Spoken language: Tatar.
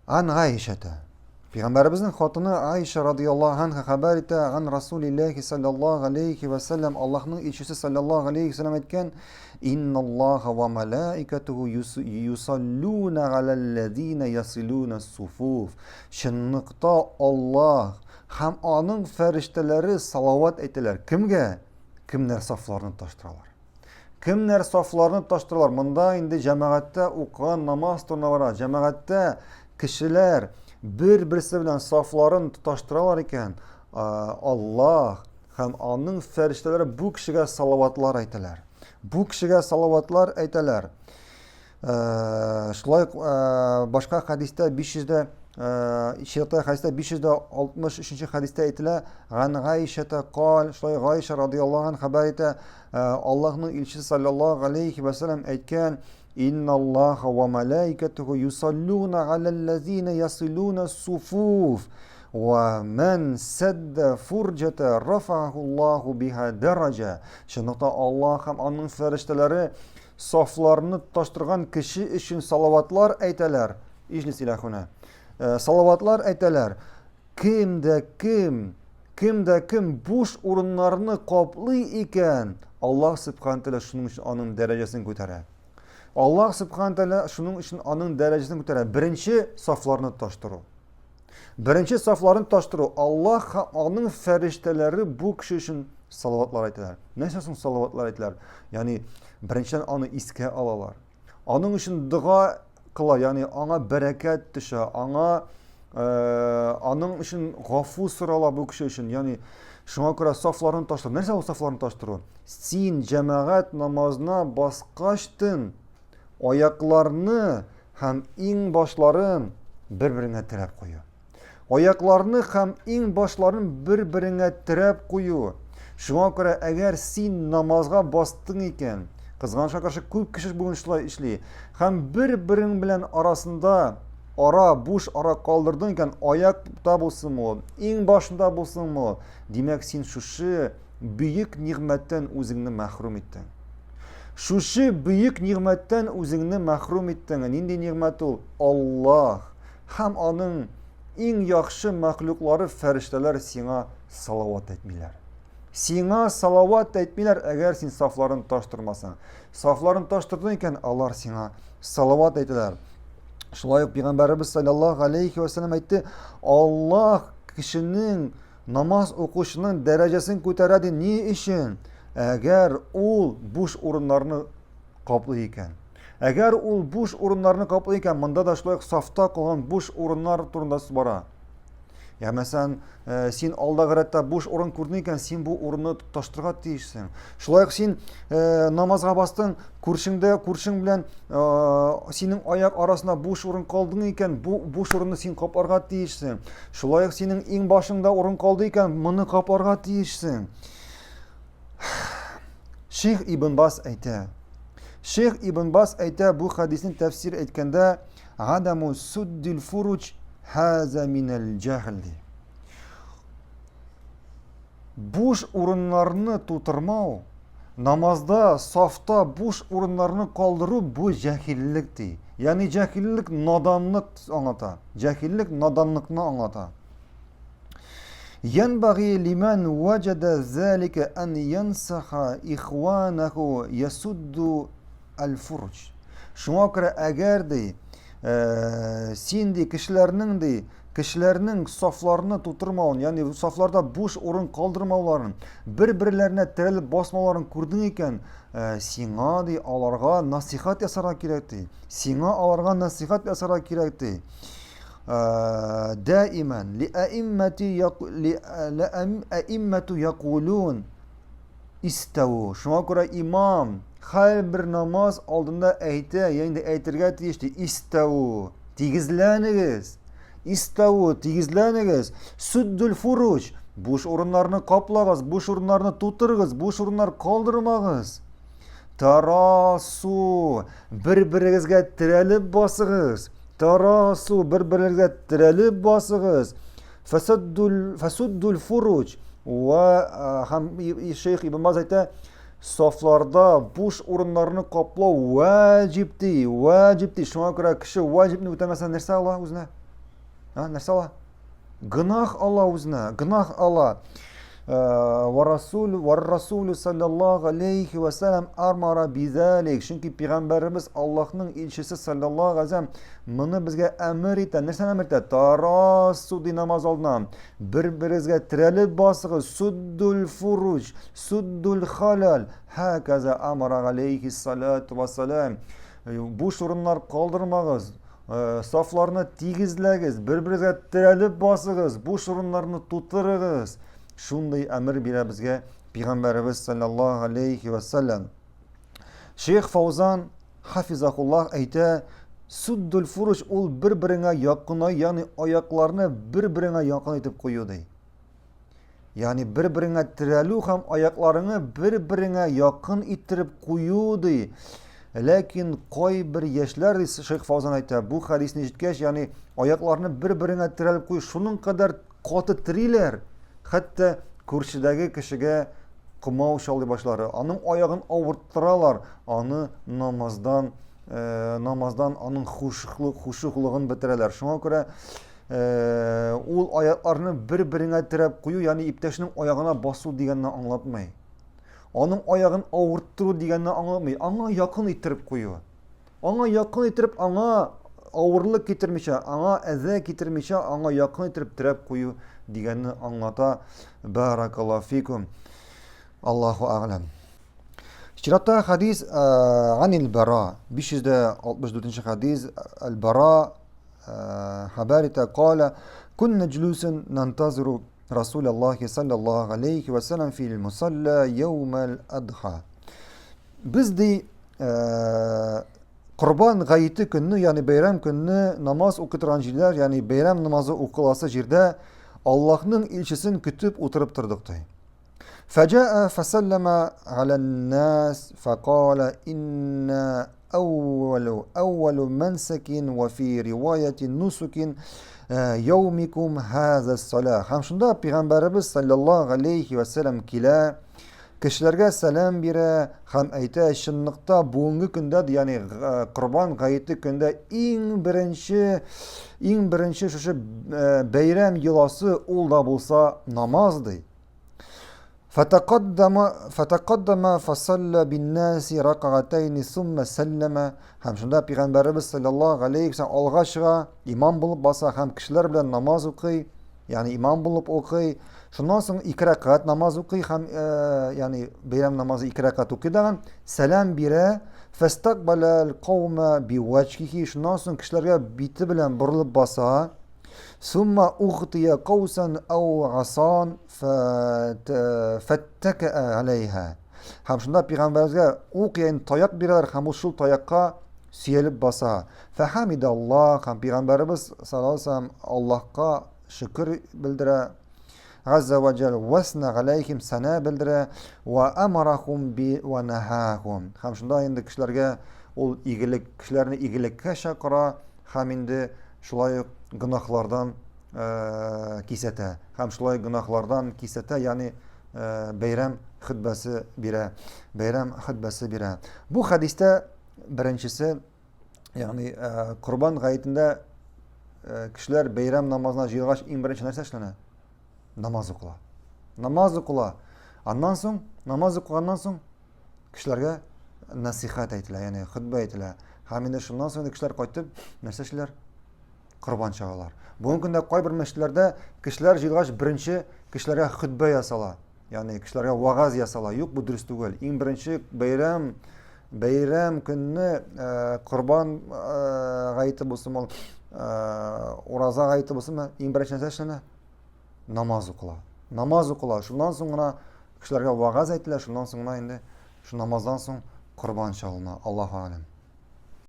Ан Гайшәтә. Пәйгамбәребезнең хатыны Айша радияллаһу анха хәбәр итә, ан Расулиллаһи саллаллаһу алейхи ва саллям, Аллаһның илчесе саллаллаһу алейхи ва саллям әйткән, Инналлаһа ва малаикатуху юсаллуна галәлләзина ясилуна суфуф. Чынлыкта Аллаһ һәм аның фәрештәләре салават әйтәләр. Кемгә? Кемнәр сафларны таштыралар? Кемнәр сафларны таштыралар? Монда инде җәмәгатьтә укыган намаз турында бара. Җәмәгатьтә кешеләр бер-берсе белән сафларын тоташтыралар икән, Аллаһ һәм аның фәрештәләре бу кешегә салаватлар әйтәләр. Бу кешегә салаватлар әйтәләр. Шулай ук башка хәдистә 500 дә чираттагы хәдистә 563 хәдистә әйтелә, Ган Гайшата кал, шулай Гайша радияллаһу анха хәбәр итә, Аллаһның илчесе саллаллаһу алейхи ва саллям әйткән, Инналлаһа ва малаикатуху юсаллуна алаллазина ясилуна суфуф ва ман садда фурджата рафаху Аллаху биха даража. Чынлыкта Аллаһ һәм аның фәрештәләре Сафларны тоташтырган кеше өчен салаватлар әйтәләр. Ижлис иләхүнә. Э, салаватлар әйтәләр. Кем дә кем, кем дә кем буш урыннарны каплый икән, Аллаһ Субхану тәгалә шуның өчен аның дәрәҗәсен күтәрә. Аллаһ Субхану тәгалә шуның өчен аның дәрәҗәсен күтәрә. Беренче сафларны тоташтыру. Беренче сафларын таштыру. Аллаһ һәм аның фәрештәләре бу кеше өчен салаватлар әйтәләр. Нәрсә соң салаватлар әйтәләр? Ягъни беренчедән аны искә алалар. Аның өчен дога кыла, ягъни аңа бәрәкәт төшә, аңа э, аның өчен гафу сорала бу кеше өчен. Ягъни шуңа күрә сафларын таштыру. Нәрсә ул сафларын таштыру? Син җәмәгать намазына баскачтын Аякларны һәм иңбашларын бер-береңә терәп кую. Аякларны һәм иңбашларын бер-береңә терәп кую. Шуңа күрә әгәр син намазга бастың икән, кызганычка каршы күп кеше бүген шулай эшли, һәм бер-берең белән арасында ара, буш ара калдырдың икән, аякта булсынмы ул, иңбашында булсынмы ул, димәк, син шушы бөек нигъмәттән үзеңне мәхрүм иттең. Шушы бөек нигъмәттән үзеңне мәхрүм иттең. Нинди нигъмәт ул? Аллаһ һәм аның иң яхшы мәхлуклары фәрештәләр сиңа салават әйтмиләр. Сиңа салават әйтмиләр, әгәр син сафларын таштырмасаң. Сафларын таштырдың икән, алар сиңа салават әйтәләр. Шулай ук пәйгамбәребез саллаллаһу алейхи ва саллям әйтте, Аллаһ кешенең Намаз укучының дәрәҗәсен күтәрә ди. Ни өчен? Әгәр ул буш урыннарны каплый икән. Әгәр ул буш урыннарны каплый икән, монда да шулай ук сафта калган буш урыннар турында сүз бара. Я мәсәлән, э, син алдагы рәттә буш урын күрдең икән, син бу урынны тоташтырырга тиешсең. Шулай ук син э, намазга бастың, күршеңдә күршең белән э, синең аяк арасында буш урын калдың икән, бу буш урынны син капларга тиешсең. Шулай ук синең иң башыңда урын калды икән, моны капларга тиешсең. Шейх Ибн Бас әйтә. Шейх Ибн Бас әйтә бу хадисне тәфсир әйткәндә, Адаму суддил фуруч хаза минәл җәһл ди. Буш урыннарны тутырмау, намазда, сафта буш урыннарны калдыру бу җәһиллек ди. Ягъни җәһиллек наданлык аңлата. Җәһиллек наданлыкны аңлата. Янбагы лиман ваҗада залика ан янсаха ихванаху ясудду аль-фурҗ. Шуңа күрә әгәр ди, э, син ди кешеләрнең ди, кешеләрнең сафларны тутырмавын, ягъни сафларда буш урын калдырмауларын, бер-берләренә терәлеп басмауларын күрдең икән, э, сиңа ди аларга насихат ясарга кирәк ди. Сиңа аларга насихат ясарга кирәк ди. Э, даиман ли аиммати ли аиммату якулун Истәву. Шуңа күрә имам һәрбер намаз алдында әйтә, ягъни әйтергә тиеш ди, истәву. Тигезләнегез. Истәву, тигезләнегез. Суддул фуруч. Буш урыннарны каплагыз, буш урыннарны тутырыгыз, буш урыннар калдырмагыз. Тарасу, бер-берегезгә терәлеп басыгыз. Тарасу, бер-берегезгә терәлеп басыгыз. Фәсуддул фуруч ва һәм шейх Ибн Баз әйтә, сафларда буш урыннарны каплау ваҗиб ди, ваҗиб ди. Шуңа күрә кеше ваҗибне үтәмәсә нәрсә ала үзенә? А, нәрсә ала? Гөнаһ ала үзенә, гөнаһ ала. Ва расул ва расул саллаллаху алейхи ва саллям амара бизалик. Чөнки пәйгамбәребез Аллаһның илчесе саллаллаху алейхи ва моны безгә әмер итә. Нәрсәне әмер итә? Тарассу ди намаз алдыннан. Бер-берегезгә терәлеп басыгыз. Суддул фуруҗ, суддул халал. Хәкәзә амара алейхи салату ва салам. Буш урыннар калдырмагыз. Сафларны тигезләгез, бер-берегезгә терәлеп басыгыз, буш урыннарны тутырыгыз. Шундый әмер бирә безгә Пәйгамбәребез саллаллаһу алейхи ва саллям. Шейх Фаузан хафизахуллах әйтә, Суддул фуруш ул бер-береңә якынай, ягъни аякларны бер-береңә якын итеп кую ди. Ягъни бер-береңә терәлү һәм аякларыңны бер-береңә якын иттереп кую ди. Ләкин кайбер яшьләр, ди Шейх Фаузан әйтә, бу хәдисне ишеткәч, ягъни аякларны бер-береңә терәлеп кую шуның кадәр каты териләр, хәтта күршедәге кешегә комау чалый башлары, аның аягын авырттыралар, аны намаздан э, намаздан аның хушуклыгын бетерәләр. Шуңа күрә Э, ул аякларны бер-береңә терәп кую, ягъни иптәшнең аягына басу дигәнне аңлатмый. Аның аягын авырттыру дигәнне аңлатмый. Аңа якын иттереп кую. Аңа якын иттереп, аңа авырлык китермичә, аңа әзә китермичә, аңа якын иттереп терәп кую дигәнне аңлата. Баракаллаһу фикум. Аллаһу әгъләм. Чиратта хадис э, Анил Бара 564 хадис Аль-Бара хәбәр итә, кала, кунна җлүсен нантазиру Расул Аллахи саллаллаху алейхи ва саллям фил мусалла яумал адха. Без ди Корбан гаете көнне, ягъни бәйрәм көнне намаз укый торган җирләр, ягъни бәйрәм намазы укыласы җирдә Аллаһның илчесен көтеп утырып тордык ди. فجاء فسلم على الناس فقال إن أول أول منسك وفي رواية نسك يومكم هذا الصلاة һәм шунда пәйгамбәребез саллаллаһу алейхи ва саллям килә кешеләргә сәлам бирә һәм әйтә чынлыкта бүгенге көндә ягъни корбан гаете көндә иң беренче иң беренче шушы бәйрәм йоласы ул да булса намаз ди Фатакаддама фатакаддама фасалла биннаси ракагатайни сумма сәлләмә һәм шунда пәйгамбәребез саллаллаһу алейхи ва саллям алга чыга, имам булып баса һәм кешеләр белән намаз укый, ягъни имам булып укый. Шуннан соң ике рәкәгать намаз укый һәм э, ягъни бәйрәм намазы ике рәкәгать укый дагын сәлам бирә. Фастакбалал каума биваҗхихи шуннан соң кешеләргә бите белән борылып баса. Сумма угтия каусан ау асан фәттәкә алейха. Һәм шунда пәйгамбәребезгә ук яин таяк бирәләр һәм ул шул таякка сөялеп баса. Фәхамидаллах һәм пәйгамбәребез саллаллаһу алейһи вәсәлләм Аллаһка шөкер белдерә. Газза ва җәл вәсна галәйхим сана белдерә ва амарахум би ва нахахум. Һәм шунда инде кешеләргә ул игелек, кешеләрне игелеккә чакыра һәм инде шулай ук гөнаһлардан э, кисәтә һәм шулай гөнаһлардан кисәтә, ягъни э, бәйрәм хөтбәсе бирә, бәйрәм хөтбәсе бирә. Бу хәдистә беренчесе, ягъни э, Корбан гаетендә кешеләр бәйрәм намазына җыелгач иң беренче нәрсә эшләнә? Намаз укыла. Намаз укыла. Аннан соң, намаз укыганнан соң кешеләргә насихат әйтелә, ягъни хөтбә әйтелә. Һәм инде шуннан соң инде кешеләр кайтып нәрсә эшлиләр? Корбан чалалар. Бүгенге көндә кайбер мәчетләрдә кешеләр җыелгач беренче кешеләргә хөтбә ясала. Ягъни кешеләргә вагаз ясала. Юк, бу дөрес түгел. Иң беренче бәйрәм бәйрәм көнне э, корбан э, гаете булсынмы, э, ураза гаете булсынмы, иң беренче нәрсә эшләнә? Намаз укыла. Намаз укыла. Шуннан соң гына кешеләргә вагаз әйтелә, шуннан соң гына инде шу намаздан соң корбан чалына. Аллаһу алем.